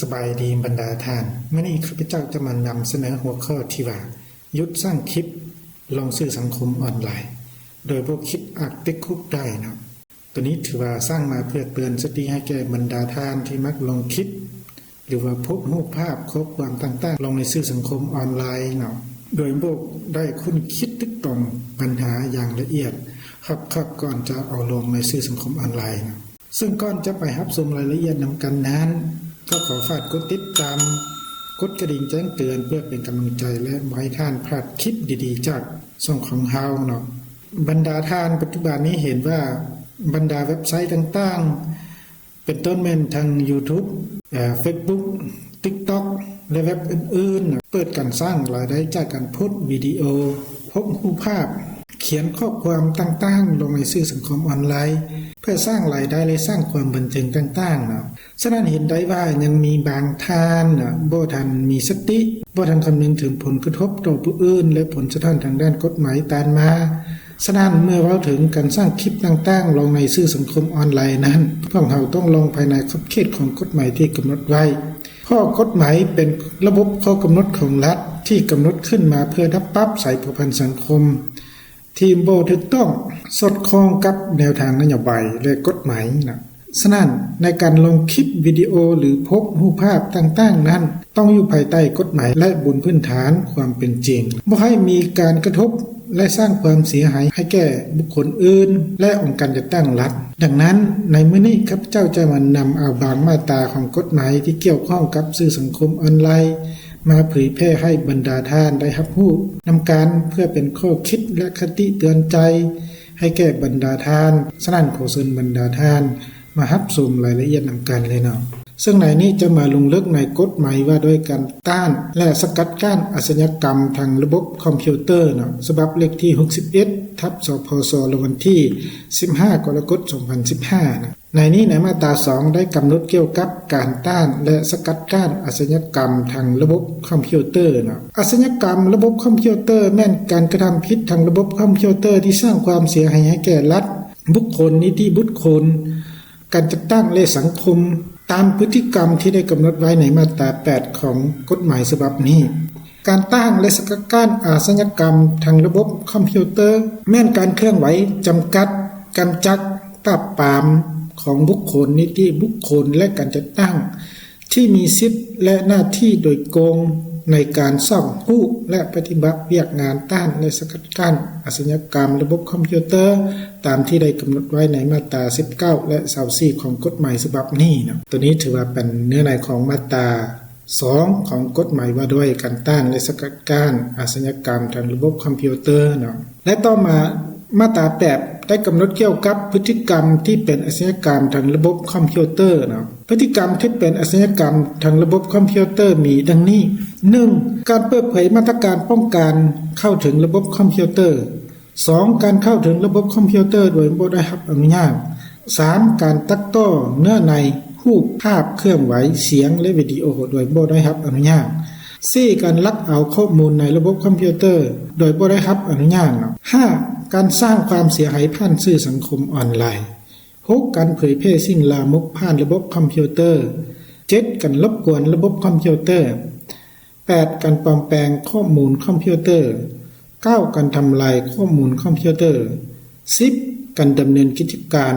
ສະບາຍດີບັນດາທ່ານ, ມື້ນີ້ຂ້າພະເຈົ້າຈະມານຳສະເໜີຫົວຂໍ້ທີ່ວ່າ ຢຸດສ້າງຄລິບລົງສື່ສັງຄົມອອນລາຍ ໂດຍບໍ່ຄິດອາດຕິດຄຸກໄດ້ເນາະ. ໂຕນີ້ຖືວ່າສ້າງມາເພື່ອເຕືອນສະຕິໃຫ້ແກ່ບັນດາທ່ານທີ່ມັກລົງຄລິບ ຫຼືວ່າໂພສຮູບພາບຂໍ້ຄວາມຕ່າງໆລົງໃນສື່ສັງຄົມອອນລາຍເນາະ ໂດຍບໍ່ໄດ້ຄົ້ນຄິດຕຶກຕອງບັນຫາຢ່າງລະອຽດຮອບຄອບກ່ອນຈະເອົາລົງໃນສື່ສັງຄົມອອນລາຍເນາະ. ເຊິ່ງກ່ອນຈະໄປຮັບຊົມລາຍລະອຽດນຳກັນນັ້ນ ກໍຂໍຝາກກົດຕິດຕາມ, ກົດກະດິ່ງແຈ້ງເຕືອນເພື່ອເປັນກຳລັງໃຈ ແລະ ບໍ່ໃຫ້ທ່ານພາດຄລິບດີໆຈາກຊ່ອງຂອງເຮົາເນາະ. ບັນດາທ່ານປັດຈຸບັນນີ້ເຫັນວ່າບັນດາເວັບໄຊຕ່າງໆ ເປັນຕົ້ນແມ່ນທັງ YouTube, Facebook, TikTok ແລະ ເວັບອື່ນໆ ເປີດການສ້າງລາຍໄດ້ຈາກການໂພສວິດີໂອ, ໂພສຮູບພາບ, ຂຽນຂໍ້ຄວາມຕ່າງໆລົງໃນສື່ສັງຄົມອອນລາຍ ເພື່ອສ້າງລາຍໄດ້ ແລະ ສ້າງຄວາມບັນເທີງຕ່າງໆເນາະ. ສະນັ້ນເຫັນໄດ້ວ່າຍັງມີບາງທ່ານເນາະ ບໍ່ທັນມີສະຕິ, ບໍ່ທັນຄຳນຶງເຖິງຜົນກະທົບຕໍ່ຜູ້ອື່ນ ແລະ ຜົນສະທ້ອນທາງດ້ານກົດໝາຍຕາມມາ. ສະນັ້ນເມື່ອເວົ້າເຖິງການສ້າງຄລິບຕ່າງໆລົງໃນສື່ສັງຄົມອອນລາຍນັ້ນ ພວກເຮົາຕ້ອງລອງພາຍໃນຂອບເຂດຂອງກົດໝາຍທີ່ກຳນົດໄວ້ ເພາະກົດໝາຍເປັນລະບົບຂໍ້ກຳນົດຂອງລັດທີ່ກຳນົດຂຶ້ນມາເພື່ອດັບປັບສາຍພົວພັນສັງຄົມ ທີ່ບໍ່ຖືກຕ້ອງສອດຄ່ອງກັບແນວທາງນະໂຍບາຍ ແລະ ກົດໝາຍນະ. ສະນັ້ນໃນການລົງຄລິບວິດີໂອ ຫຼື ໂພສຮູບພາບຕ່າງໆນັ້ນ ຕ້ອງຢູ່ພາຍໃຕ້ກົດໝາຍ ແລະ ບົນພື້ນຖານຄວາມເປັນຈິງ, ບໍ່ໃຫ້ມີການກະທົບ ແລະ ສ້າງຄວາມເສຍຫາຍໃຫ້ແກ່ບຸກຄົນອື່ນ ແລະ ອົງການຈັດຕັ້ງລັດ. ດັ່ງນັ້ນ ໃນມື້ນີ້ຂ້າພະເຈົ້າຈະມານຳເອົາບາງມາດຕາຂອງກົດໝາຍທີ່ກ່ຽວຂ້ອງກັບສື່ສັງຄົມອອນລາຍ ມາເຜີຍແຜ່ໃຫ້ບັນດາທ່ານໄດ້ຮັບຮູ້ນຳກັນ ເພື່ອເປັນຂໍ້ຄິດ ແລະ ຄະຕິເຕືອນໃຈໃຫ້ແກ່ບັນດາທ່ານ. ສະນັ້ນ ຂໍເຊີນບັນດາທ່ານມາຮັບຊົມລາຍລະອຽດນຳກັນເລີຍເນາະ. ເຊິ່ງໃນນີ້ຈະມາລົງເລິກໃນກົດໝາຍວ່າດ້ວຍການຕ້ານ ແລະ ສະກັດກັ້ນອາຊະຍາກຳທາງລະບົບຄອມພິວເຕີເນາະ, ສະບັບເລກທີຫົກສິບເອັດ ທັບ ສພສ ລະວັນທີສິບຫ້າ ກໍລະກົດ ສອງພັນສິບຫ້ານະ. ໃນນີ້ໃນມາດຕາສອງໄດ້ກຳນົດກ່ຽວກັບການຕ້ານ ແລະ ສະກັດກັ້ນອາຊະຍາກຳທາງລະບົບຄອມພິວເຕີເນາະ. ອາຊະຍາກຳລະບົບຄອມພິວເຕີແມ່ນການກະທຳຜິດທາງລະບົບຄອມພິວເຕີທີ່ສ້າງຄວາມເສຍຫາຍໃຫ້ແກ່ລັດ, ບຸກຄົນ, ນິຕິບຸກຄົນ, ການຈັດຕັ້ງ ແລະ ສັງຄົມ ຕາມພຶດຕິກຳທີ່ໄດ້ກຳນົດໄວ້ໃນມາດຕາແປດຂອງກົດໝາຍສະບັບນີ້. ການຕ້ານ ແລະ ສະກັດກັ້ນອາຊະຍາກຳທາງລະບົບຄອມພິວເຕີ ແມ່ນການເຄື່ອນໄຫວຈຳກັດ, ກຳຈັດ, ປາບປາມຂອງບຸກຄົນ, ນິຕິບຸກຄົນ ແລະ ການຈັດຕັ້ງ ທີ່ມີສິດ ແລະ ໜ້າທີ່ໂດຍກົງໃນການຊອກຮູ້ ແລະ ປະຕິບັດວຽກງານຕ້ານ ແລະ ສະກັດກັ້ນອາຊະຍາກຳລະບົບຄອມພິວເຕີ ຕາມທີ່ໄດ້ກຳນົດໄວ້ໃນມາດຕາສິບເກົ້າ ແລະ ຊາວສີ່ຂອງກົດໝາຍສະບັບນີ້ເນາະ. ໂຕນີ້ຖືວ່າເປັນເນື້ອໃນຂອງມາດຕາ ສອງຂອງກົດໝາຍວ່າດ້ວຍການຕ້ານ ແລະ ສະກັດກັ້ນອາຊະຍາກຳທາງລະບົບຄອມພິວເຕີເນາະ. ແລະ ຕໍ່ມາ ມາດຕາແປດໄດ້ກຳນົດກ່ຽວກັບພຶດຕິກຳທີ່ເປັນອາຊະຍາກຳທາງລະບົບຄອມພິວເຕີເນາະ. ພຶດຕິກຳທີ່ເປັນອາຊະຍາກຳທາງລະບົບຄອມພິວເຕີມີດັ່ງນີ້: ໜຶ່ງ ການເປີດເຜີຍມາດຕະການປ້ອງກັນເຂົ້າເຖິງລະບົບຄອມພິວເຕີ. ສອງ ການເຂົ້າເຖິງລະບົບຄອມພິວເຕີໂດຍບໍ່ໄດ້ຮັບອະນຸຍາດ. ສາມ ການຕັດຕໍ່ເນື້ອໃນ, ຮູບ, ພາບ, ເຄື່ອນໄຫວ, ສຽງ ແລະ ວິດີໂອໂດຍບໍ່ໄດ້ຮັບອະນຸຍາດ. ສີ່ ການລັກເອົາຂໍ້ມູນໃນລະບົບຄອມພິວເຕີໂດຍບໍ່ໄດ້ຮັບອະນຸຍາດ. ຫ້າ ການສ້າງຄວາມເສຍຫາຍຜ່ານສື່ສັງຄົມອອນລາຍ. ຫົກ ການເຜີຍແຜ່ສິ່ງລາມົກຜ່ານລະບົບຄອມພິວເຕີ. ເຈັດ ການລົບກວນລະບົບຄອມພິວເຕີ. ແປດ ການປອມແປງຂໍ້ມູນຄອມພິວເຕີ. ເກົ້າ ການທຳລາຍຂໍ້ມູນຄອມພິວເຕີ. ສິບ ການດຳເນີນກິດຈະການ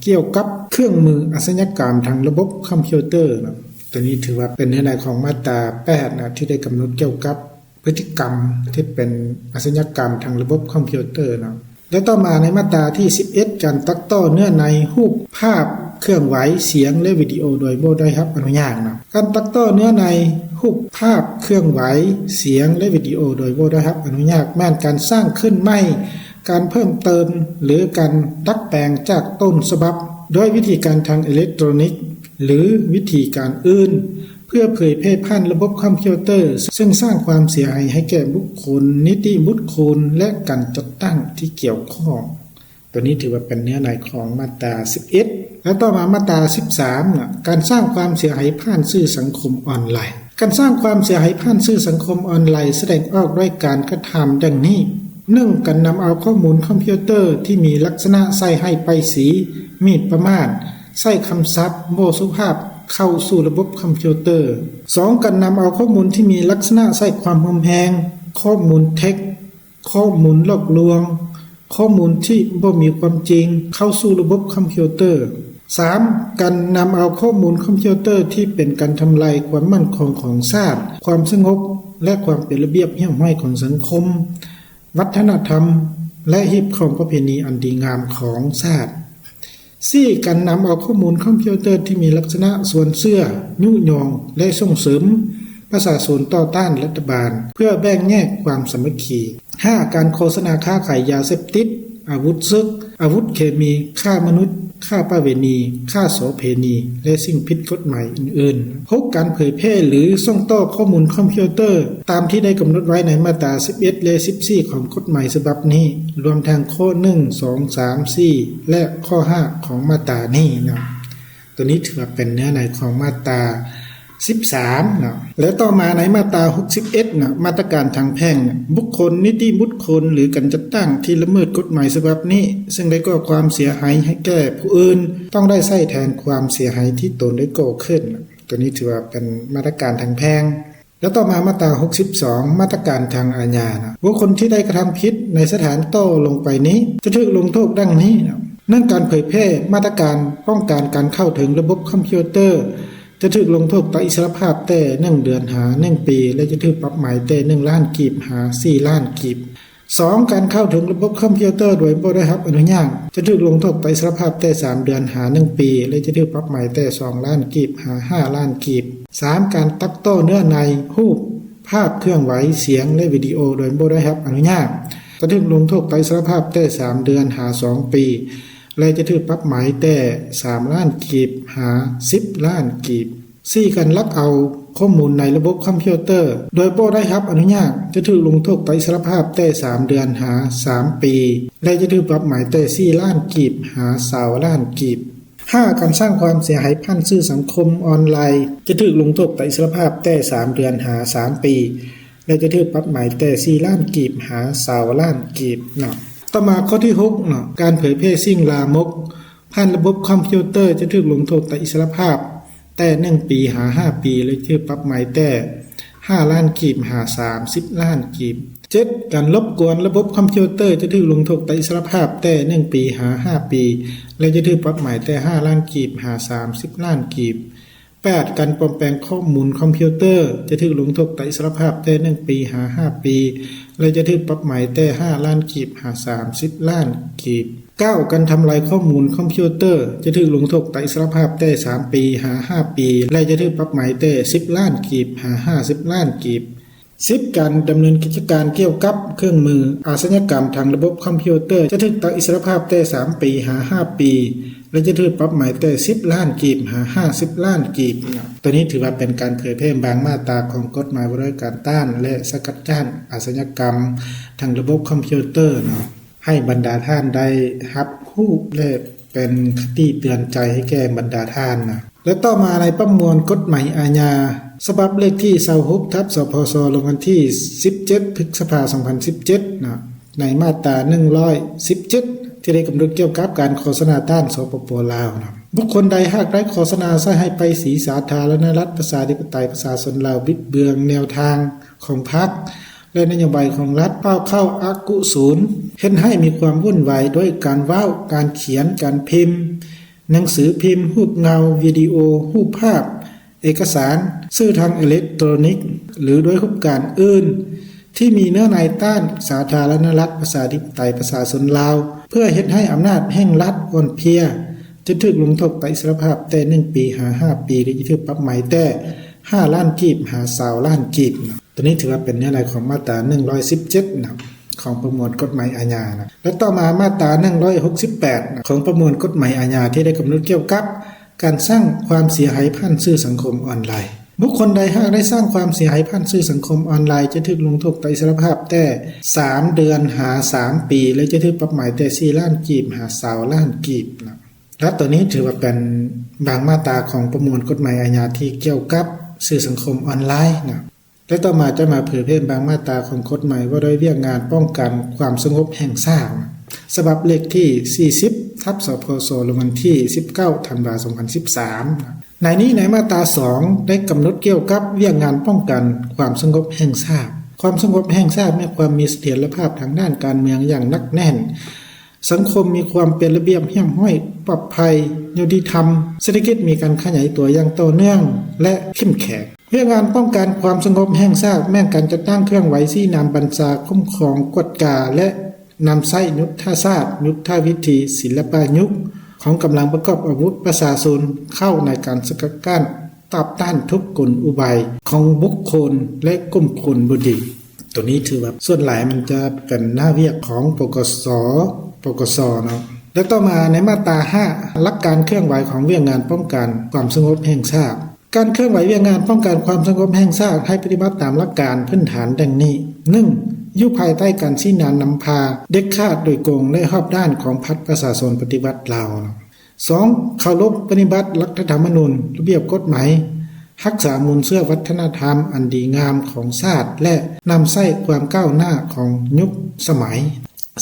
ກ່ຽວກັບເຄື່ອງມືອາຊະຍາກຳທາງລະບົບຄອມພິວເຕີເນາະ. ໂຕນີ້ຖືວ່າເປັນເນື້ອໃນຂອງມາດຕາແປດນະ ທີ່ໄດ້ກຳນົດກ່ຽວກັບພຶດຕິກຳທີ່ເປັນອາຊະຍາກຳທາງລະບົບຄອມພິວເຕີເນາະ. ແລະ ຕໍ່ມາໃນມາດຕາທີສິບເອັດ ການຕັດຕໍ່ເນື້ອໃນ, ຮູບ, ພາບ, ເຄື່ອນໄຫວ, ສຽງ ແລະ ວິດີໂອໂດຍບໍ່ໄດ້ຮັບອະນຸຍາດເນາະ. ການຕັດຕໍ່ເນື້ອໃນ, ຮູບ, ພາບ, ເຄື່ອນໄຫວ, ສຽງ ແລະ ວິດີໂອໂດຍບໍ່ໄດ້ຮັບອະນຸຍາດ ແມ່ນການສ້າງຂຶ້ນໃໝ່, ການເພີ່ມເຕີມ ຫຼື ການດັດແປງຈາກຕົ້ນສະບັບ ໂດຍວິທີການທາງເອເລັກໂຕຣນິກ ຫຼື ວິທີການອື່ນ ເພື່ອເຜີຍແຜ່ຜ່ານລະບົບຄອມພິວເຕີ ເຊິ່ງສ້າງຄວາມເສຍຫາຍໃຫ້ແກ່ບຸກຄົນ, ນິຕິບຸກຄົນ ແລະ ການຈັດຕັ້ງທີ່ກ່ຽວຂ້ອງ. ໂຕນີ້ຖືວ່າເປັນເນື້ອໃນຂອງມາດຕາສິບເອັດ ແລະ ຕໍ່ມາມາດຕາສິບສາມນະ ການສ້າງຄວາມເສຍຫາຍຜ່ານສື່ສັງຄົມອອນລາຍ. ການສ້າງຄວາມເສຍຫາຍຜ່ານສື່ສັງຄົມອອນລາຍສະແດງອອກດ້ວຍການກະທຳດັ່ງນີ້: ໜຶ່ງ ການນຳເອົາຂໍ້ມູນຄອມພິວເຕີທີ່ມີລັກສະນະໃສ່ຮ້າຍປ້າຍສີ, ໝິ່ນປະໝາດ, ໃຊ້ຄຳສັບບໍ່ສຸພາບ, ເຂົ້າສູ່ລະບົບຄອມພິວເຕີ. ສອງ, ການນຳເອົາຂໍ້ມູນທີ່ມີລັກສະນະໃຊ້ຄວາມຮຸນແຮງ, ຂໍ້ມູນເທັດ, ຂໍ້ມູນຫຼອກລວງ, ຂໍ້ມູນທີ່ບໍ່ມີຄວາມຈິງເຂົ້າສູ່ລະບົບຄອມພິວເຕີ. ສາມ, ການນຳເອົາຂໍ້ມູນຄອມພິວເຕີທີ່ເປັນການທຳລາຍຄວາມໝັ້ນຄົງຂອງຊາດ, ຄວາມສະຫງົບ ແລະ ຄວາມເປັນລະບຽບຮຽບຮ້ອຍຂອງສັງຄົມ, ວັດທະນະທຳ ແລະ ຮີບຄອງປະເພນີອັນດີງາມຂອງຊາດ. ສີ່, ການນຳເອົາຂໍ້ມູນຄອມພິວເຕີທີ່ມີລັກສະນະຊວນເຊື່ອ, ຍຸຍົງ ແລະ ສົ່ງເສີມປະຊາຊົນຕໍ່ຕ້ານລັດຖະບານ ເພື່ອແບ່ງແຍກຄວາມສາມັກຄີ. ຫ້າ, ການໂຄສະນາຄ້າຂາຍຢາເສບຕິດ, ອາວຸດເສິກ, ອາວຸດເຄມີ, ຄ້າມະນຸດ, ຄ້າປະເວນີ, ຄ້າໂສເພນີ ແລະ ສິ່ງຜິດກົດໝາຍອື່ນໆ. ຫົກ, ການເຜີຍແຜ່ ຫຼື ສົ່ງຕໍ່ຂໍ້ມູນຄອມພິວເຕີຕາມທີ່ໄດ້ກຳນົດໄວ້ໃນມາດຕາສິບເອັດ ແລະ ສິບສີ່ ຂອງກົດໝາຍສະບັບນີ້, ລວມທັງຂໍ້ໜຶ່ງ ສອງ ສາມ ສີ່ ແລະ ຂໍ້ຫ້າ ຂອງມາດຕານີ້ນະ. ໂຕນີ້ຖືວ່າເປັນເນື້ອໃນຂອງມາດຕາສິບສາມເນາະ. ແລະ ຕໍ່ມາໃນມາດຕາຫົກສິບເອັດນະ, ມາດຕະການທາງແພ່ງນະ, ບຸກຄົນ, ນິຕິບຸກຄົນ ຫຼື ການຈັດຕັ້ງທີ່ລະເມີດກົດໝາຍສະບັບນີ້ ເຊິ່ງໄດ້ກໍ່ຄວາມເສຍຫາຍໃຫ້ແກ່ຜູ້ອື່ນ ຕ້ອງໄດ້ໃຊ້ແທນຄວາມເສຍຫາຍທີ່ຕົນໄດ້ກໍ່ຂຶ້ນ. ໂຕນີ້ຖືວ່າເປັນມາດຕະການທາງແພ່ງ. ແລະ ຕໍ່ມາມາດຕາຫົກສິບສອງ ມາດຕະການທາງອາຍານະ, ບຸກຄົນທີ່ໄດ້ກະທຳຜິດໃນສະຖານຕໍ່ລົງໄປນີ້ ຈະຖືກລົງໂທດດັ່ງນີ້ນະ. ໜຶ່ງ, ການເຜີຍແຜ່ມາດຕະການປ້ອງກັນການເຂົ້າເຖິງລະບົບຄອມພິວເຕີ ຈະຖືກລົງໂທດຕັດອິດສະຫຼະພາບແຕ່ໜຶ່ງເດືອນຫາໜຶ່ງປີ ແລະ ຈະຖືກປັບໃໝແຕ່ໜຶ່ງລ້ານກີບຫາສີ່ລ້ານກີບ. ສອງ, ການເຂົ້າເຖິງລະບົບຄອມພິວເຕີໂດຍບໍ່ໄດ້ຮັບອະນຸຍາດ ຈະຖືກລົງໂທດຕັດອິດສະຫຼະພາບແຕ່ສາມເດືອນຫາໜຶ່ງປີ ແລະ ຈະຖືກປັບໃໝແຕ່ສອງລ້ານກີບຫາຫ້າລ້ານກີບ. ສາມ, ການຕັດຕໍ່ເນື້ອໃນ, ຮູບ, ພາບເຄື່ອນໄຫວ, ສຽງ ແລະ ວິດີໂອໂດຍບໍ່ໄດ້ຮັບອະນຸຍາດ ຈະຖືກລົງໂທດຕັດອິດສະຫຼະພາບແຕ່ສາມເດືອນຫາສອງປີ ແລະ ຈະຖືກປັບໃໝແຕ່ສາມລ້ານກີບຫາສິບລ້ານກີບ. ສີ່, ການລັກເອົາຂໍ້ມູນໃນລະບົບຄອມພິວເຕີໂດຍບໍ່ໄດ້ຮັບອະນຸຍາດ ຈະຖືກລົງໂທດຕັດອິດສະຫຼະພາບແຕ່ສາມເດືອນຫາສາມປີ ແລະ ຈະຖືກປັບໃໝແຕ່ສີ່ລ້ານກີບຫາຊາວລ້ານກີບ. ຫ້າ, ການສ້າງຄວາມເສຍຫາຍຜ່ານສື່ສັງຄົມອອນລາຍ ຈະຖືກລົງໂທດຕັດອິດສະຫຼະພາບແຕ່ສາມເດືອນຫາສາມປີ ແລະ ຈະຖືກປັບໃໝແຕ່ສີ່ລ້ານກີບຫາຊາວລ້ານກີບເນາະ. ຕໍ່ມາຂໍ້ທີຫົກເນາະ, ການເຜີຍແຜ່ສິ່ງລາມົກຜ່ານລະບົບຄອມພິວເຕີ ຈະຖືກລົງໂທດຕັດອິດສະຫຼະພາບແຕ່ໜຶ່ງປີຫາຫ້າປີ ແລະ ຈະຖືກປັບໃໝແຕ່ຫ້າລ້ານກີບຫາສາມສິບລ້ານກີບ. ເຈັດ, ການລົບກວນລະບົບຄອມພິວເຕີ ຈະຖືກລົງໂທດຕັດອິດສະຫຼະພາບແຕ່ໜຶ່ງປີຫາຫ້າປີ ແລະ ຈະຖືກປັບໃໝແຕ່ຫ້າລ້ານກີບຫາສາມສິບລ້ານກີບ. ແປດ, ການປອມແປງຂໍ້ມູນຄອມພິວເຕີ ຈະຖືກລົງໂທດຕັດອິດສະຫຼະພາບແຕ່ໜຶ່ງປີຫາຫ້າປີ ແລະ ຈະຖືກປັບໃໝແຕ່ຫ້າລ້ານກີບຫາສາມສິບລ້ານກີບ. ເກົ້າ, ການທຳລາຍຂໍ້ມູນຄອມພິວເຕີ ຈະຖືກລົງໂທດຕັດອິດສະຫຼະພາບແຕ່ສາມປີຫາຫ້າປີ ແລະ ຈະຖືກປັບໃໝແຕ່ສິບລ້ານກີບຫາຫ້າສິບລ້ານກີບ. ສິບ, ການດຳເນີນກິດຈະການກ່ຽວກັບເຄື່ອງມືອາຊະຍາກຳທາງລະບົບຄອມພິວເຕີ ຈະຖືກຕັດອິດສະຫຼະພາບແຕ່ສາມປີຫາຫ້າປີ ແລະ ຈະຖືກປັບໃໝແຕ່ສິບລ້ານກີບຫາຫ້າສິບລ້ານກີບ. ໂຕນີ້ຖືວ່າເປັນການເຜີຍແຜ່ບາງມາດຕາຂອງກົດໝາຍວ່າດ້ວຍການຕ້ານ ແລະ ສະກັດກັ້ນອາຊະຍາກຳທາງລະບົບຄອມພິວເຕີເນາະ, ໃຫ້ບັນດາທ່ານໄດ້ຮັບຮູ້ ແລະ ເປັນຄະຕິເຕືອນໃຈໃຫ້ແກ່ບັນດາທ່ານນະ. ແລະ ຕໍ່ມາໃນປະມວນກົດໝາຍອາຍາ ສະບັບເລກທີຊາວຫົກ ທັບ ສພຊ ລົງວັນທີສິບເຈັດ ພຶດສະພາ ສອງພັນສິບເຈັດນະ, ໃນມາດຕາໜຶ່ງຮ້ອຍສິບເຈັດ ທີ່ໄດ້ກຳນົດກ່ຽວກັບການໂຄສະນາຕ້ານ ສປປ ລາວນະ, ບຸກຄົນໃດຫາກໄດ້ໂຄສະນາໃສ່ຮ້າຍປ້າຍສີສາທາລະນະລັດ ປະຊາທິປະໄຕ ປະຊາຊົນລາວ, ບິດເບືອນແນວທາງຂອງພັກ ແລະ ນະໂຍບາຍຂອງລັດ, ກ່າວຂ່າວອະກຸສົນ, ເຮັດໃຫ້ມີຄວາມວຸ່ນວາຍດ້ວຍການເວົ້າ, ການຂຽນ, ການພິມ, ໜັງສືພິມ, ຮູບເງົາ, ວິດີໂອ, ຮູບພາບ, ເອກະສານ, ສື່ທາງເອເລັກໂຕຣນິກ ຫຼື ດ້ວຍຮູບການອື່ນ ທີ່ມີເນື້ອໃນຕ້ານສາທາລະນະລັດ ປະຊາທິປະໄຕ ປະຊາຊົນລາວ ເພື່ອເຮັດໃຫ້ອຳນາດແຫ່ງລັດອ່ອນເພຍ, ຈະຖືກລົງໂທດຕັດອິດສະຫຼະພາບແຕ່ໜຶ່ງປີຫາຫ້າປີ ຫຼື ຈະຖືກປັບໃໝແຕ່ຫ້າລ້ານກີບຫາຊາວລ້ານກີບ. ໂຕນີ້ຖືວ່າເປັນເນື້ອໃນຂອງມາດຕາໜຶ່ງຮ້ອຍສິບເຈັດນະ ຂອງປະມວນກົດໝາຍອາຍານະ. ແລະ ຕໍ່ມາມາດຕາໜຶ່ງຮ້ອຍຫົກສິບແປດນະ ຂອງປະມວນກົດໝາຍອາຍາ ທີ່ໄດ້ກຳນົດກ່ຽວກັບການສ້າງຄວາມເສຍຫາຍຜ່ານສື່ສັງຄົມອອນລາຍ. ບຸກຄົນໃດຫາກໄດ້ສ້າງຄວາມເສຍຫາຍຜ່ານສື່ສັງຄົມອອນລາຍ ຈະຖືກລົງໂທດຕັດອິດສະຫຼະພາບແຕ່ສາມເດືອນຫາສາມປີ ແລະ ຈະຖືກປັບໃໝແຕ່ສີ່ລ້ານກີບຫາຊາວລ້ານກີບນະ. ແລະ ໂຕນີ້ຖືວ່າເປັນບາງມາດຕາຂອງປະມວນກົດໝາຍອາຍາທີ່ກ່ຽວກັບສື່ສັງຄົມອອນລາຍນະ. ແລະ ຕໍ່ມາຈະມາເຜີຍແຜ່ບາງມາດຕາຂອງກົດໝາຍວ່າດ້ວຍວຽກງານປ້ອງກັນຄວາມສະຫງົບແຫ່ງຊາດ ສະບັບເລກທີສີ່ສິບ ທັບ ສພຊ ລົງວັນທີສິບເກົ້າ ທັນວາ ສອງພັນສິບສາມ. ໃນນີ້ໃນມາດຕາສອງໄດ້ກຳນົດກ່ຽວກັບວຽກງານປ້ອງກັນຄວາມສະຫງົບແຫ່ງຊາດ. ຄວາມສະຫງົບແຫ່ງຊາດແມ່ນຄວາມມີສະຖຽນລະພາບທາງດ້ານການເມືອງຢ່າງໜັກແໜ້ນ, ສັງຄົມມີຄວາມເປັນລະບຽບຮຽບຮ້ອຍ, ປອດໄພ, ຍຸຕິທຳ, ເສດຖະກິດມີການຂະຫຍາຍຕົວຢ່າງຕໍ່ເນື່ອງ ແລະ ເຂັ້ມແຂງ. ວຽກງານປ້ອງກັນຄວາມສະຫງົບແຫ່ງຊາດແມ່ນການຈັດຕັ້ງເຄື່ອນໄຫວຊີ້ນຳບັນຊາ, ຄຸ້ມຄອງ, ກວດກາ ແລະ ນຳໃຊ້ຍຸດທະສາດ, ຍຸດທະວິທີ, ສິລະປະຍຸກຂອງກຳລັງປະກອບອາວຸດປະຊາຊົນເຂົ້າໃນການສະກັດກັ້ນ, ຕ້ານທຸກກົນອຸບາຍຂອງບຸກຄົນ ແລະ ກຸ່ມຄົນບໍ່ດີ. ໂຕນີ້ຖືວ່າສ່ວນຫຼາຍມັນຈະເປັນໜ້າວຽກຂອງ ປກສ, ປກສ ເນາະ. ແລະ ຕໍ່ມາໃນມາດຕາຫ້າ ຫຼັກການເຄື່ອນໄຫວຂອງວຽກງານປ້ອງກັນຄວາມສະຫງົບແຫ່ງຊາດ. ການເຄື່ອນໄຫວວຽກງານປ້ອງກັນຄວາມສະຫງົບແຫ່ງຊາດໃຫ້ປະຕິບັດຕາມຫຼັກການພື້ນຖານດັ່ງນີ້, ໜຶ່ງ ຢູ່ພາຍໃຕ້ການຊີ້ນຳນຳພາເດັດຂາດໂດຍກົງ ແລະ ຮອບດ້ານຂອງພັກປະຊາຊົນປະຕິວັດລາວ. ສອງ ເຄົາລົບປະຕິບັດລັດຖະທຳມະນູນ, ລະບຽບກົດໝາຍ, ຮັກສາມູນເຊື້ອວັດທະນະທຳອັນດີງາມຂອງຊາດ ແລະ ນຳໃຊ້ຄວາມກ້າວໜ້າຂອງຍຸກສະໄໝ.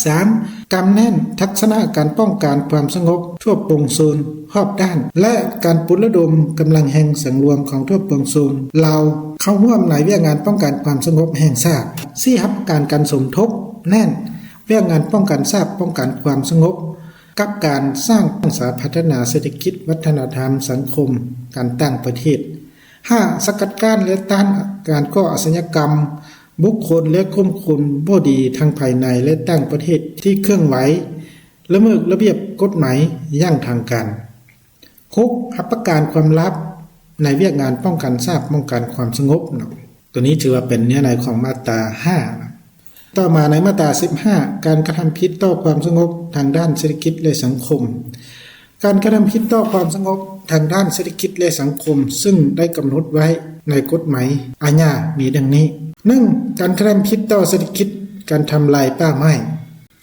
ສາມ ກຳແໜ້ນທັກສະນະການປ້ອງກັນຄວາມສະຫງົບທົ່ວປວງຊົນຮອບດ້ານ ແລະ ການປຸກລະດົມກຳລັງແຫ່ງສັງລວມຂອງທົ່ວປວງຊົນລາວເຂົ້າຮ່ວມໃນວຽກງານປ້ອງກັນຄວາມສະຫງົບແຫ່ງຊາດ. ສີ່ ຮັບປະກັນການສົມທົບແໜ້ນວຽກງານປ້ອງກັນຊາດ, ປ້ອງກັນຄວາມສະຫງົບ ກັບການສ້າງສາພັດທະນາເສດຖະກິດ, ວັດທະນະທຳ, ສັງຄົມ, ການຕ່າງປະເທດ. ຫ້າ ສະກັດກັ້ນ ແລະ ຕ້ານການກໍ່ອາຊະຍາກຳບຸກຄົນ ແລະ ກຸ່ມຄົນບໍ່ດີທັງພາຍໃນ ແລະ ຕ່າງປະເທດທີ່ເຄື່ອນໄຫວລະເມີດລະບຽບກົດໝາຍຢ່າງທາງການ. ຫົກ ຮັບປະກັນຄວາມລັບໃນວຽກງານປ້ອງກັນຊາດ, ປ້ອງກັນຄວາມສະຫງົບເນາະ. ໂຕນີ້ຖືວ່າເປັນເນື້ອໃນຂອງມາດຕາຫ້າ. ຕໍ່ມາໃນມາດຕາສິບຫ້າ ການກະທຳຜິດຕໍ່ຄວາມສະຫງົບທາງດ້ານເສດຖະກິດ ແລະ ສັງຄົມ. ການກະທຳຜິດຕໍ່ຄວາມສະຫງົບທາງດ້ານເສດຖະກິດ ແລະ ສັງຄົມ ຊຶ່ງໄດ້ກຳນົດໄວ້ໃນກົດໝາຍອາຍາມີດັ່ງນີ້, ໜຶ່ງ ການກະທຳຜິດຕໍ່ເສດຖະກິດ, ການທຳລາຍປ່າໄມ້.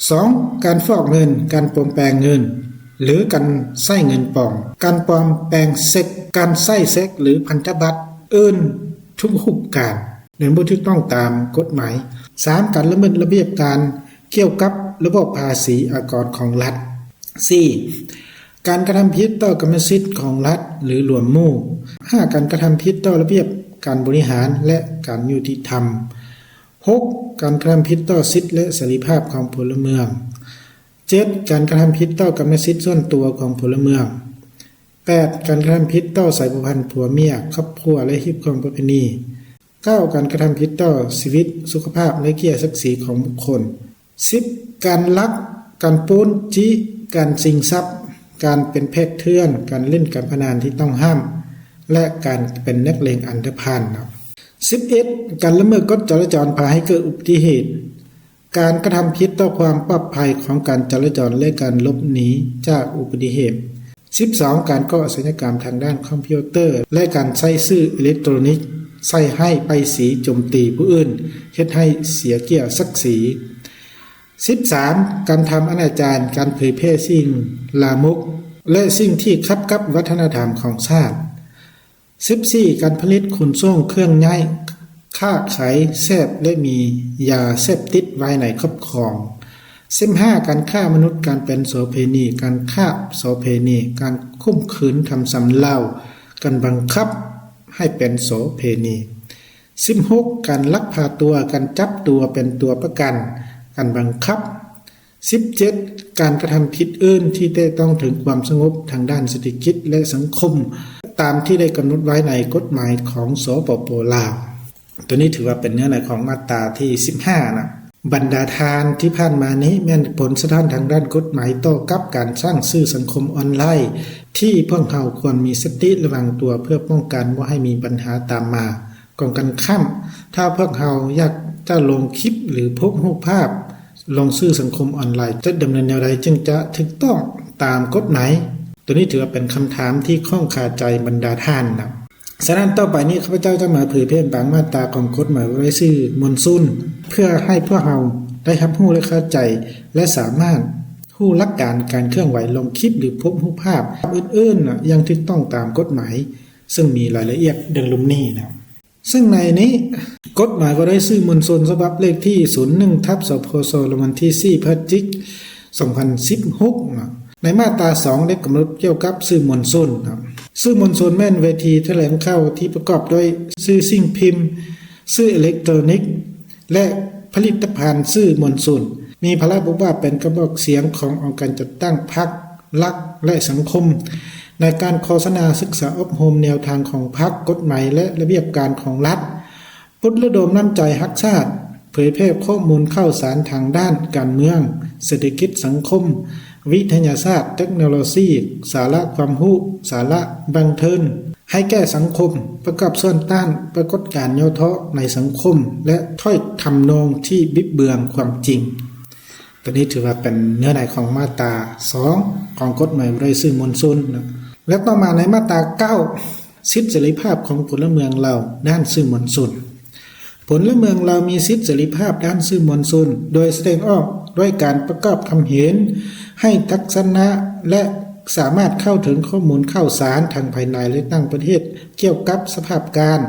ສອງ ການຟອກເງິນ, ການປອມແປງເງິນ ຫຼື ການໃຊ້ເງິນປອມ, ການປອມແປງເຊັກ, ການໃຊ້ເຊັກ ຫຼື ພັນທະບັດອື່ນທຸກຮູບການ ແມ່ນບໍ່ຖືກຕ້ອງຕາມກົດໝາຍ. ສາມ ການລະເມີດລະບຽບການກ່ຽວກັບລະບົບພາສີອາກອນຂອງລັດ. ສີ່ ການກະທຳຜິດຕໍ່ກຳມະສິດຂອງລັດ ຫຼື ລວມໝູ່. ຫ້າ ການກະທຳຜິດຕໍ່ລະບຽບການບໍລິຫານ ແລະ ການຍຸຕິທຳ. ຫົກ ການກະທຳຜິດຕໍ່ສິດ ແລະ ເສລີພາບຂອງພົນລະເມືອງ. ເຈັດ ການກະທຳຜິດຕໍ່ກຳມະສິດສ່ວນຕົວຂອງພົນລະເມືອງ. ແປດ ການກະທຳຜິດຕໍ່ສາຍພົວພັນຜົວເມຍ, ຄອບຄົວ ແລະ ຮີດຄອງປະເພນີ. ເກົ້າ ການກະທຳຜິດຕໍ່ຊີວິດ, ສຸຂະພາບ ແລະ ກຽດສັກສີຂອງບຸກຄົນ. ສິບ ການລັກ, ການປຸ້ນຈິ, ການຊິງຊັບ, ການເປັນແພກເຖື່ອນ, ການຫຼິ້ນການພະນັນທີ່ຕ້ອງຫ້າມ ແລະ ການເປັນນັກເລງອັນດຳພັນເນາະ. ສິບເອັດ ການລະເມີດກົດຈະລາຈອນພາໃຫ້ເກີດອຸບັດຕິເຫດ, ການກະທຳຜິດຕໍ່ຄວາມປອດໄພຂອງການຈະລາຈອນ ແລະ ການຫຼົບໜີຈາກອຸບັດຕິເຫດ. ສິບສອງ ການກໍ່ອາຊະຍາກຳທາງດ້ານຄອມພິວເຕີ ແລະ ການໃຊ້ສື່ເອເລັກໂຕຣນິກໃສ່ຮ້າຍປ້າຍສີໂຈມຕີຜູ້ອື່ນ ເຮັດໃຫ້ເສຍກຽດສັກສີ. ສິບສາມ ການທຳອະນາຈານ, ການເຜີຍແຜ່ສິ່ງລາມົກ ແລະ ສິ່ງທີ່ຂັດກັບວັດທະນະທຳຂອງຊາດ. ສິບສີ່ ການຜະລິດ, ຂົນສົ່ງ, ເຄື່ອນຍ້າຍ, ຄ້າຂາຍ, ເສບ ແລະ ມີຢາເສບຕິດໄວ້ໃນຄອບຄອງ. ສິບຫ້າ ການຄ້າມະນຸດ, ການເປັນໂສເພນີ, ການຄ້າໂສເພນີ, ການຂົ່ມຂືນທຳຊຳເລົາ, ການບັງຄັບໃຫ້ເປັນໂສເພນີ. ສິບຫົກ ການລັກພາຕົວ, ການຈັບຕົວເປັນຕົວປະກັນ, ການບັງຄັບ. ສິບເຈັດ ການກະທຳຜິດອື່ນທີ່ແຕະຕ້ອງເຖິງຄວາມສະຫງົບທາງດ້ານເສດຖະກິດ ແລະ ສັງຄົມ ຕາມທີ່ໄດ້ກຳນົດໄວ້ໃນກົດໝາຍຂອງ ສປປ ລາວ. ໂຕນີ້ຖືວ່າເປັນເນື້ອໃນຂອງມາດຕາທີສິບຫ້ານະ. ບັນດາທ່ານ, ທີ່ຜ່ານມານີ້ແມ່ນຜົນສະທ້ອນທາງດ້ານກົດໝາຍຕໍ່ກັບການສ້າງສື່ສັງຄົມອອນລາຍ ທີ່ພວກເຮົາຄວນມີສະຕິລະວັງຕົວເພື່ອປ້ອງກັນບໍ່ໃຫ້ມີບັນຫາຕາມມາ. ກົງກັນຂ້າມ, ຖ້າພວກເຮົາຢາກຈະລົງຄລິບ ຫຼື ໂພສຮູບພາບລົງສື່ສັງຄົມອອນລາຍ ຈະດຳເນີນແນວໃດຈຶ່ງຈະຖືກຕ້ອງຕາມກົດໝາຍ? ໂຕນີ້ຖືວ່າເປັນຄຳຖາມທີ່ຄ້ອງຄາໃຈບັນດາທ່ານນະ. ສະນັ້ນ, ຕໍ່ໄປນີ້ຂ້າພະເຈົ້າຈະມາເຜີຍແຜ່ບາງມາດຕາຂອງກົດໝາຍວ່າດ້ວຍສື່ມວນຊົນ ເພື່ອໃຫ້ພວກເຮົາໄດ້ຮັບຮູ້ ແລະ ເຂົ້າໃຈ ແລະ ສາມາດຮູ້ຫຼັກການການເຄື່ອນໄຫວລົງຄລິບ ຫຼື ໂພສຮູບພາບອື່ນໆ ຢ່າງຖືກຕ້ອງຕາມກົດໝາຍ, ເຊິ່ງມີລາຍລະອຽດດັ່ງລຸ່ມນີ້ນະ. ເຊິ່ງໃນນີ້ ກົດໝາຍວ່າດ້ວຍສື່ມວນຊົນ ສະບັບເລກທີສູນໜຶ່ງ ທັບ ສພສ ລະວັນທີສີ່ ພະຈິກ ສອງພັນສິບຫົກ ນະ ໃນມາດຕາສອງ ໄດ້ກຳນົດກ່ຽວກັບສື່ມວນຊົນນະ. ສື່ມວນຊົນແມ່ນເວທີຖະແຫຼງຂ່າວທີ່ປະກອບດ້ວຍສື່ສິ່ງພິມ, ສື່ເອເລັກໂຕຣນິກ ແລະ ຜະລິດຕະພັນສື່ມວນຊົນ, ມີພາລະບົດບາດເປັນກະບອກສຽງຂອງອົງການຈັດຕັ້ງພັກ, ລັດ ແລະ ສັງຄົມ ໃນການໂຄສະນາ, ສຶກສາອົບຮົມແນວທາງຂອງພັກ, ກົດໝາຍ ແລະ ລະບຽບການຂອງລັດ, ປຸກລະດົມນ້ຳໃຈຮັກຊາດ, ເຜີຍແຜ່ຂໍ້ມູນຂ່າວສານທາງດ້ານການເມືອງ, ເສດຖະກິດ, ສັງຄົມ, ວິທະຍາສາດ, ເຕັກໂນໂລຊີ, ສາລະຄວາມຮູ້, ສາລະບັນເທີງໃຫ້ແກ່ສັງຄົມ, ປະກອບສ່ວນຕ້ານປາກົດການຫຍໍ້ທໍ້ໃນສັງຄົມ ແລະ ຖ້ອຍທຳນອງທີ່ບິດເບືອນຄວາມຈິງ. ຕົວນີ້ຖືວ່າເປັນເນື້ອໃນຂອງມາດຕາສອງຂອງກົດໝາຍວ່າດ້ວຍສື່ມວນຊົນນະ. ແລະ ຕໍ່ມາໃນມາດຕາເກົ້າ ສິດເສລີພາບຂອງພົນລະເມືອງລາວດ້ານສື່ມວນຊົນ. ພົນລະເມືອງລາວມີສິດເສລີພາບດ້ານສື່ມວນຊົນ ໂດຍສະແດງອອກດ້ວຍການປະກອບຄຳເຫັນໃຫ້ທັດສະນະ ແລະ ສາມາດເຂົ້າເຖິງຂໍ້ມູນຂ່າວສານທັງພາຍໃນ ແລະ ຕ່າງປະເທດ ກ່ຽວກັບສະພາບການ,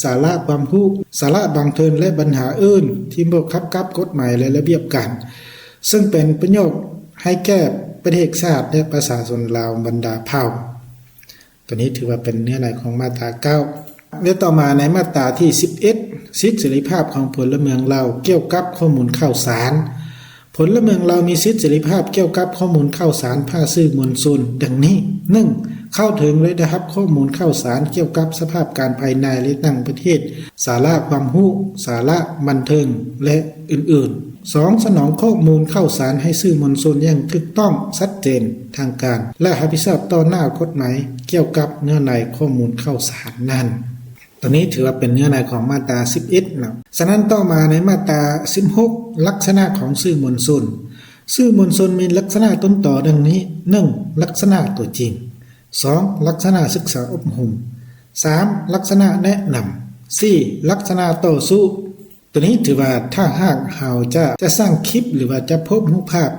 ສາລະຄວາມຮູ້, ສາລະບັນເທີງ ແລະ ບັນຫາອື່ນທີ່ບໍ່ຂັດກັບກົດໝາຍ ແລະ ລະບຽບການ, ເຊິ່ງເປັນປະໂຫຍດໃຫ້ແກ່ປະເທດຊາດ ແລະ ປະຊາຊົນລາວບັນດາເຜົ່າ. ຕົວນີ້ຖືວ່າເປັນເນື້ອໃນຂອງມາດຕາເກົ້າ. ແລະ ຕໍ່ມາໃນມາດຕາທີສິບເອັດ ສິດເສລີພາບຂອງພົນລະເມືອງລາວກ່ຽວກັບຂໍ້ມູນຂ່າວສານ. ພົນລະເມືອງລາວມີສິດເສລີພາບກ່ຽວກັບຂໍ້ມູນຂ່າວສານຜ່ານສື່ມວນຊົນ ດັ່ງນີ້: ໜຶ່ງ ເຂົ້າເຖິງ ແລະ ໄດ້ຮັບຂໍ້ມູນຂ່າວສານກ່ຽວກັບສະພາບການພາຍໃນ ແລະ ຕ່າງປະເທດ, ສາລະຄວາມຮູ້, ສາລະບັນເທີງ ແລະ ອື່ນໆ. ສອງ ສະໜອງຂໍ້ມູນຂ່າວສານໃຫ້ສື່ມວນຊົນຢ່າງຖືກຕ້ອງ, ຊັດເຈນ, ທາງການ ແລະ ຮັບຜິດຊອບຕໍ່ໜ້າກົດໝາຍກ່ຽວກັບເນື້ອໃນຂໍ້ມູນຂ່າວສານນັ້ນ. ຕົວນີ້ຖືວ່າເປັນເນື້ອໃນຂອງມາດຕາສິບເອັດນະ. ສະນັ້ນ ຕໍ່ມາໃນມາດຕາສິບຫົກ ລັກສະນະຂອງສື່ມວນຊົນ. ສື່ມວນຊົນມີລັກສະນະຕົ້ນຕໍດັ່ງນີ້: ໜຶ່ງ ລັກສະນະຕົວຈິງ, ສອງ ລັກສະນະສຶກສາອົບຮົມ, ສາມ ລັກສະນະແນະນຳ, ສີ່ ລັກສະນະຕໍ່ສູ້. ຕົວນີ້ຖືວ່າຖ້າຫາກເຮົາຈະ ຈະສ້າງຄລິບ ຫຼືວ່າຈະໂພສຮູບພາບ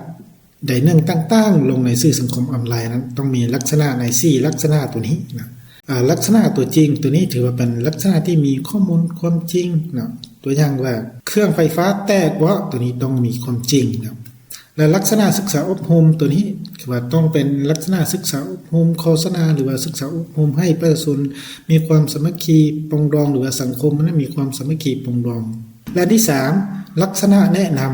ໃດໜຶ່ງຕ່າງໆລົງໃນສື່ສັງຄົມອອນລາຍນັ້ນ ຕ້ອງມີລັກສະນະໃນສີ່ລັກສະນະຕົວນີ້ນະ. ອາ ລັກສະນະຕົວຈິງ ຕົວນີ້ຖືວ່າເປັນລັກສະນະທີ່ມີຂໍ້ມູນຄວາມຈິງເນາະ. ຕົວຢ່າງວ່າເຄື່ອງໄຟຟ້າແຕກເບາະ ຕົວນີ້ຕ້ອງມີຄວາມຈິງເນາະ. ແລະ ລັກສະນະສຶກສາອົບຮົມຕົວນີ້ ຄືວ່າຕ້ອງເປັນລັກສະນະສຶກສາອົບຮົມໂຄສະນາ ຫຼືວ່າສຶກສາອົບຮົມໃຫ້ປະຊາຊົນມີຄວາມສາມັກຄີປອງດອງ ຫຼືວ່າສັງຄົມນັ້ນມີຄວາມສາມັກຄີປອງດອງ. ແລະ ອັນທີສາມ ລັກສະນະແນະນຳ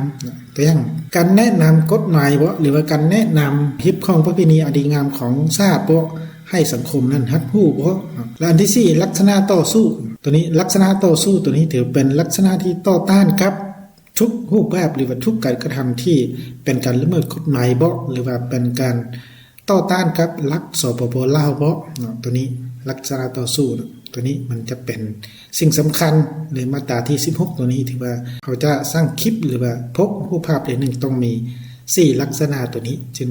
ຕົວຢ່າງ ການແນະນຳກົດໝາຍເບາະ ຫຼືວ່າການແນະນຳຮີດຄອງປະເພນີອັນດີງາມຂອງຊາດເບາະ ໃຫ້ສັງຄົມນັ້ນຮັບຮູ້ເບາະ. ແລະ ອັນທີສີ່ ລັກສະນະຕໍ່ສູ້ ຕົວນີ້ ລັກສະນະຕໍ່ສູ້ຕົວນີ້ຖືເປັນລັກສະນະທີ່ຕໍ່ຕ້ານກັບທຸກຮູບແບບ ຫຼືວ່າທຸກການກະທຳທີ່ເປັນການລະເມີດກົດໝາຍເບາະ ຫຼືວ່າເປັນການ ຕໍ່ຕ້ານກັບຫຼັກ ສປປ ລາວ ເບາະເນາະ. ຕົວນີ້ລັກສະນະຕໍ່ສູ້ເນາະ ຕົວນີ້ມັນຈະເປັນສິ່ງສຳຄັນໃນມາດຕາທີສິບຫົກ ຕົວນີ້ ທີ່ວ່າເຮົາຈະສ້າງຄລິບ ຫຼືວ່າໂພສຮູບພາບໃດໜຶ່ງ ຕ້ອງມີສີ່ລັກສະນະຕົວນີ້ ຈຶ່ງ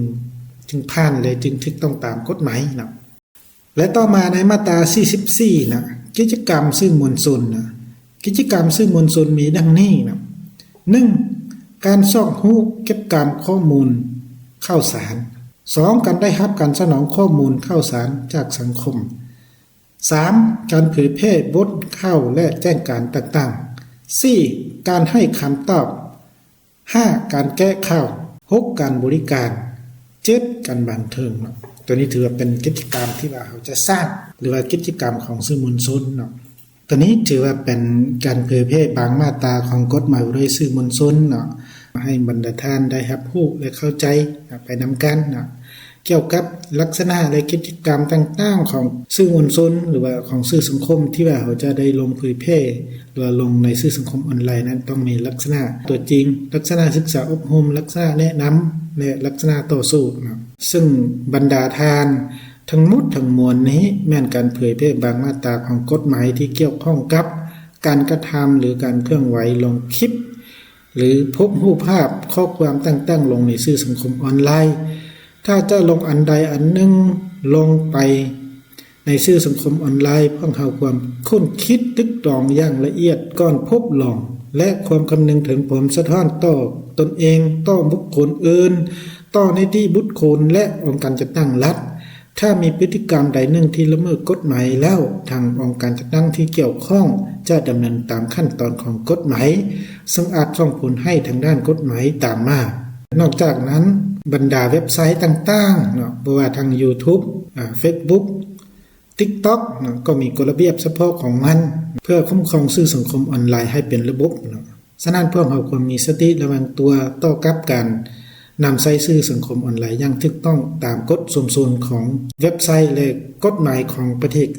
ຈຶ່ງຜ່ານ ແລະ ຈຶ່ງຖືກຕ້ອງຕາມກົດໝາຍເນາະ. ແລະ ຕໍ່ມາໃນມາດຕາສີ່ສິບສີ່ນະ ກິດຈະກຳສື່ມວນຊົນນະ ກິດຈະກຳສື່ມວນຊົນມີດັ່ງນີ້ນະ ໜຶ່ງ ການຊອກຮູ້ເກັບກຳຂໍ້ມູນຂ່າວສານ, ສອງ ການໄດ້ຮັບການສະໜອງຂໍ້ມູນຂ່າວສານຈາກສັງຄົມ, ສາມ ການເຜີຍແຜ່ບົດຂ່າວ ແລະ ແຈ້ງການຕ່າງໆ, ສີ່ ການໃຫ້ຄຳຕອບ, ຫ້າ ການແກ້ຂ່າວ, ຫົກ ການບໍລິການ, ເຈັດ ການບັນເທີງເນາະ. ຕົວນີ້ຖືວ່າເປັນກິດຈະກຳທີ່ວ່າເຮົາຈະສ້າງ ຫຼືວ່າກິດຈະກຳຂອງສື່ມວນຊົນເນາະ. ຕົວນີ້ຖືວ່າເປັນການເຜີຍແຜ່ບາງມາດຕາຂອງກົດໝາຍວ່າດ້ວຍສື່ມວນຊົນເນາະ ໃຫ້ບັນດາທ່ານໄດ້ຮັບຮູ້ ແລະ ເຂົ້າໃຈໄປນຳກັນເນາະ. ກ່ຽວກັບລັກສະນະ ແລະ ກິດຈະກຳຕ່າງໆຂອງສື່ມວນຊົນ ຫຼືວ່າຂອງສື່ສັງຄົມທີ່ວ່າເຮົາຈະໄດ້ລົງເຜີຍແຜ່ ຫຼືວ່າລົງໃນສື່ສັງຄົມອອນລາຍນັ້ນ ຕ້ອງມີລັກສະນະຕົວຈິງ, ລັກສະນະສຶກສາອົບຮົມ, ລັກສະນະແນະນຳ ແລະ ລັກສະນະຕໍ່ສູ້ເນາະ. ເຊິ່ງບັນດາທ່ານ ທັງໝົດທັງມວນນີ້ແມ່ນການເຜີຍແຜ່ບາງມາດຕາຂອງກົດໝາຍທີ່ກ່ຽວຂ້ອງກັບການກະທຳ ຫຼື ການເຄື່ອນໄຫວລົງຄລິບ ຫຼື ໂພສຮູບພາບ, ຂໍ້ຄວາມຕ່າງໆລົງໃນສື່ສັງຄົມອອນລາຍ. ຖ້າຈະລົງອັນໃດອັນໜຶ່ງລົງໄປໃນສື່ສັງຄົມອອນລາຍ, ພວກເຮົາຄວນຄົ້ນຄິດຕຶກຕອງຢ່າງລະອຽດກ່ອນໂພສລົງ ແລະ ຄວນຄຳນຶງເຖິງຜົນສະທ້ອນຕໍ່ຕົນເອງ, ຕໍ່ບຸກຄົນອື່ນ, ຕໍ່ນິຕິບຸກຄົນ ແລະ ອົງການຈັດຕັ້ງລັດ. ຖ້າມີພຶດຕິກຳໃດໜຶ່ງທີ່ລະເມີດກົດໝາຍແລ້ວ, ທາງອົງການຈັດຕັ້ງທີ່ກ່ຽວຂ້ອງຈະດຳເນີນຕາມຂັ້ນຕອນຂອງກົດໝາຍ, ເຊິ່ງອາດສົ່ງຜົນຮ້າຍທາງດ້ານກົດໝາຍຕາມມາ. ນອກຈາກນັ້ນ, ບັນດາເວັບໄຊຕ່າງໆເນາະ, ບໍ່ວ່າທາງ YouTube, ອາ, Facebook, TikTok ນະ ກໍມີກົດລະບຽບສະເພາະຂອງມັນ ເພື່ອຄຸ້ມຄອງສື່ສັງຄົມອອນລາຍໃຫ້ເປັນລະບົບນະ. ສະນັ້ນ ພວກເຮົາຄວນມີສະຕິລະວັງຕົວຕໍ່ກັບການນຳໃຊ້ສື່ສັງຄົມອອນລາຍຢ່າງຖືກຕ້ອງຕາມກົດຊຸມຊົນຂອງເວັບໄຊ ແລະ ກົດໝາຍຂອງປະເທດ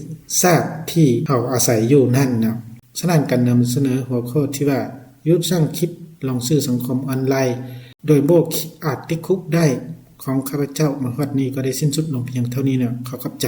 ຊາດທີ່ເຮົາອາໄສຢູ່ນັ້ນນະ. ສະນັ້ນ ການນຳສະເໜີຫົວຂໍ້ທີ່ວ່າ ຢຸດສ້າງຄລິບລົງສື່ສັງຄົມອອນລາຍ ໂດຍບໍ່ອາດຕິດຄຸກໄດ້ ຂອງຂ້າພະເຈົ້າມາຮອດນີ້ກໍໄດ້ສິ້ນສຸດລົງພຽງເທົ່ານີ້ນະ. ຂໍຂອບໃຈ.